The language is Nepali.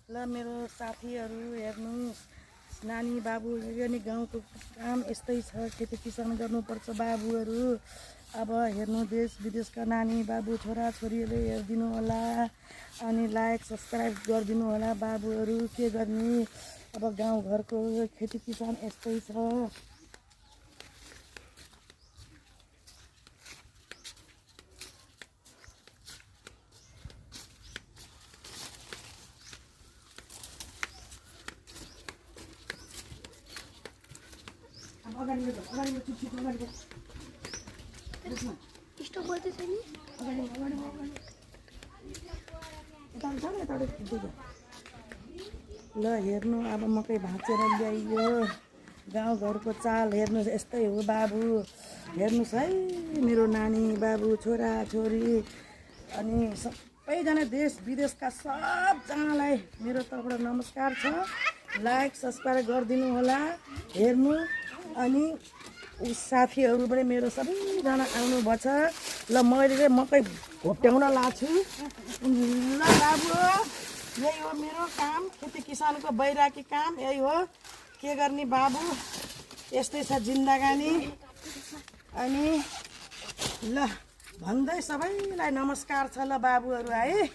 ल मेरो साथीहरू हेर्नुहोस्, नानी बाबु यो नि गाउँको काम यस्तै छ। खेती किसान गर्नुपर्छ बाबुहरू। अब हेर्नु देश विदेशका नानी बाबु छोराछोरीहरूले हेरिदिनु होला अनि लाइक सब्सक्राइब गरिदिनु होला बाबुहरू। के गर्ने, अब गाउँघरको खेती किसान यस्तै छ। ल हेर्नु, अब मकै भाँचेर ल्याइयो। गाउँघरको चाल हेर्नुहोस्, यस्तै हो बाबु। हेर्नुहोस् है मेरो नानी बाबु छोराछोरी अनि सबैजना देश विदेशका सबजनालाई मेरो तर्फबाट नमस्कार छ। लाइक सब्सक्राइब गरिदिनु होला हेर्नु। अनि साथीहरू पनि मेरो सबैजना आउनुभएको छ। ल मैले चाहिँ मकै घोप्ट्याउन लाग्छु। ल बाबु, यही हो मेरो काम, खेती किसानको बैरागी काम यही हो। के गर्ने बाबु, यस्तै छ जिन्दगानी। अनि ल भन्दै सबैलाई नमस्कार छ ल बाबुहरू है।